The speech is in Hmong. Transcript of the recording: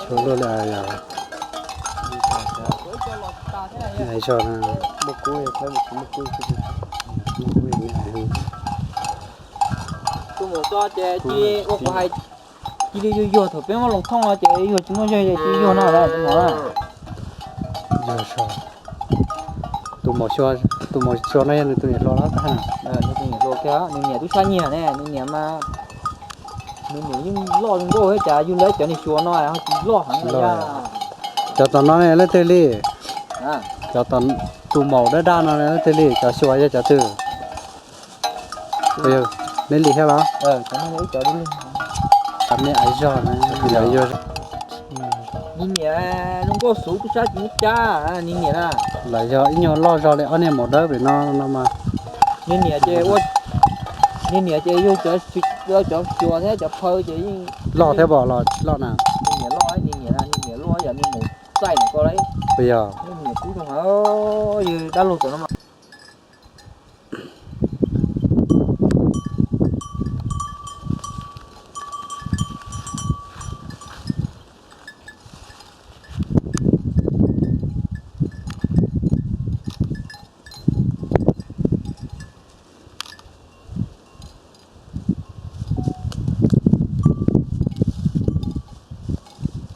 Tshuav luaj li yog. Ais zog na. Muaj kub, muaj kub. Tus maum so ces cia ua kuv hais, cia li yuag yuag thaum peb muab Loos Thooj no ces yuag tsis muaj zeeg ces cia li yuag no lawm tus maum na. Yog so. Tus maum xyua, tus maum xyua no yog nws tus niam hluas los tag na. Nws tus niam hluas kiag, nws niam tub sab nyiag ne, nws niam mas, nws niam yeej loj zoo nkauj thiab cas yug lawv cov niag xyuas no ho tsis loj heev li. Cov tom no ne leej twg li? Cov tom, tus maum dab dab no leej twg li, cov xyuas yog cov twg? Neb li thiab los? Cov me ais zog na, yog, nws niam zoo nkauj xuv tub sab tsis muaj cab, nws niam na. Los yog ib nyuag loj zog li ob niag maum dawb pem no no mas. Nws niam ces ua, nws niam ces yug cov, cov xyuas thiab cov phaw ces yeej loj thiab pom los tsis loj na. Nws niam loj, nws niam, nws niam loj yam nws maum txaij nws ko lauj. Puas yog? Nws niam kub zoo heev, yog dab laug tom no mas.